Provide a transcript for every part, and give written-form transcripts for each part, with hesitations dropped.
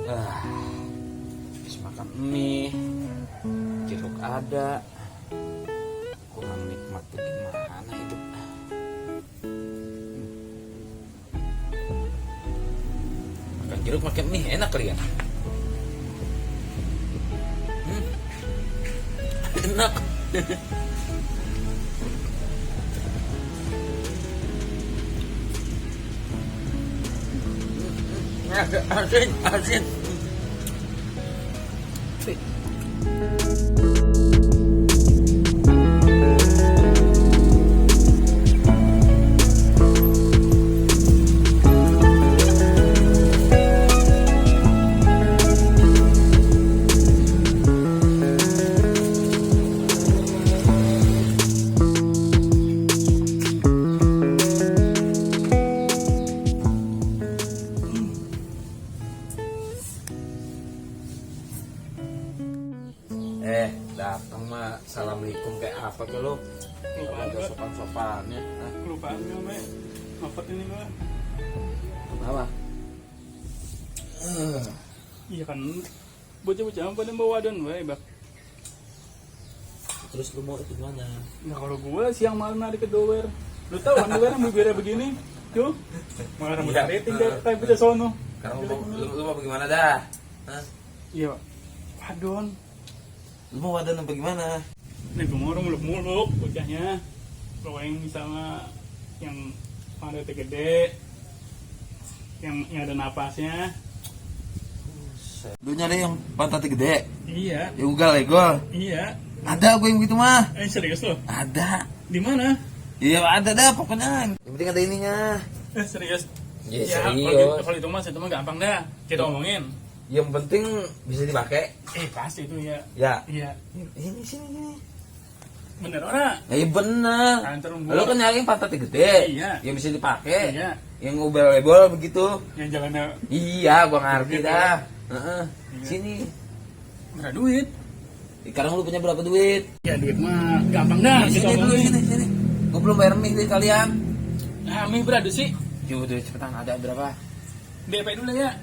Habis makan mie, jeruk ada, kurang nikmat tuh gimana hidup. Makan jeruk makan mie enak kali ya. Enak. Asin. Datang mah assalamualaikum kayak apa ke lo? Kelupaan Ada sopan-sopannya. Kelupaan gue, Mek. Ngapet ini gue. Kenapa? Iya kan, bocah-bocah pada bawa wadon gue, Bak. Terus lu mau itu gimana? Nah kalau gue siang malam nari ke dower. Lu tau kan dower yang bibirnya begini? Tuh, malah rambut rating dari kayak beda sono. Sekarang lu mau bagaimana dah? Hah? Iya, wadon. Lu mau wadah apa gimana? Nih gue mau muluk-muluk bocahnya. Kalau yang misalnya yang pantatnya gede, yang ada napasnya. Lu nyari yang pantatnya gede? Iya. Yang ugal legol? Iya. Ada gue yang begitu mah. Serius lo? Ada. Di mana? Iya ada dah pokoknya. Yang penting ada ininya. Serius? Ya, kalau itu mah itu mah gampang dah. Kita omongin. Yang penting bisa dipakai. Pasti itu ya. Ya. Iya. Ini sini. Bener orang. Iya bener. Antar Lu kan nyari yang pantatnya gede. Iya. Yang bisa dipakai. Iya. Yang ubel-ubel begitu. Yang jalannya Iya, gua ngerti Gitu dah. Iya. Sini. berapa duit? Sekarang lu punya berapa duit? Ya duit mah gampang dah. Kita Sini dulu omongin. sini. Gua belum bayar mie dari kalian. Nah, mie berapa sih? Yuk, cepetan ada berapa? DP dulu ya.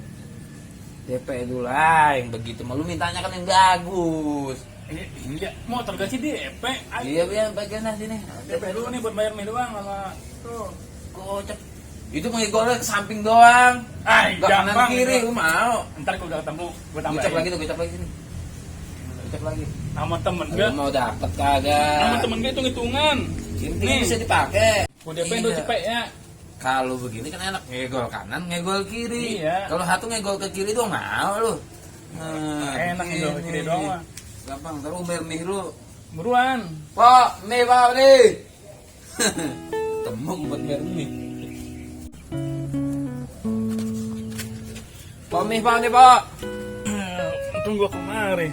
DP dulu lah, yang begitu malu mintanya kan yang bagus. Iya, motor gaji DP. Iya, biar bagian sini. DP dulu nih buat bayar mie doang sama tuh. Kocak. Itu menggigolnya ke samping doang. Gak kanan gampang kiri, itu. lu mau. Ntar kalau udah ketemu, gue Gocap tambahin. lagi tuh, gocap lagi sini. Gocap lagi. Sama temen Lu gue. mau dapet kagak? Sama temen gue hitung-hitungan. Ini bisa dipakai. Gue DP dulu Iya. cepet ya. Kalau begini kan enak, ngegol kanan, ngegol kiri. Iya. Kalau satu ngegol ke kiri doang mau lu. Enak nih kalau kiri doang mah. Gampang, ntar lu bayar mie lu. Buruan. Pak, mie pak nih. Temuk buat bayar mie. Pak mie pak nih pak. Untung gua kemari.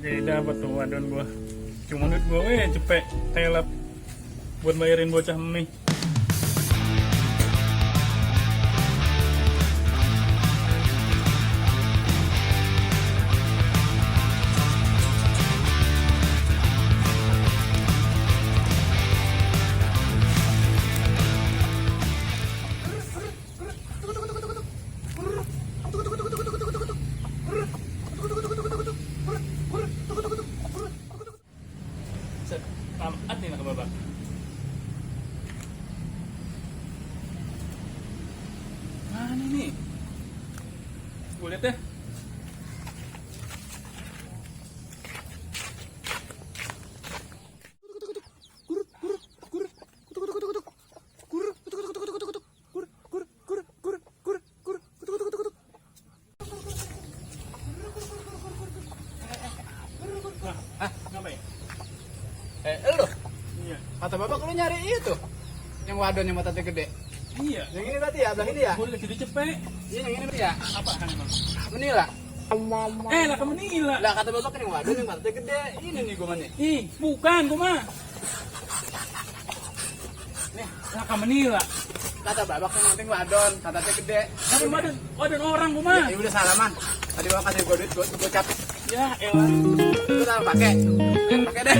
Jadi dapat tuh wadon gua. Cuma duit gua cepet telap buat bayarin bocah mie. Selamat nih nak babak. Mana nih? Gue lihat deh. Ngapain? Lu, Iya. kata bapak lu nyari itu yang wadon yang matanya gede. Iya. Yang ini berarti ya, belah ini ya. Gue lagi di cepet. Ini yang ini berarti ya. Apa kan emang? Menila. Lah kamu nila. Lah kata bapak kan yang wadon yang matanya gede. Ini nih gua mah nih. Ih, bukan gua mah. Nih, lah kamu nila. Kata bapak kan yang penting wadon, matanya gede. Kamu waduh orang gua mah. Ya udah salaman. Tadi bapak kasih gua duit, gua capek. Ya elah. Lu tahu pakai? Pakai deh.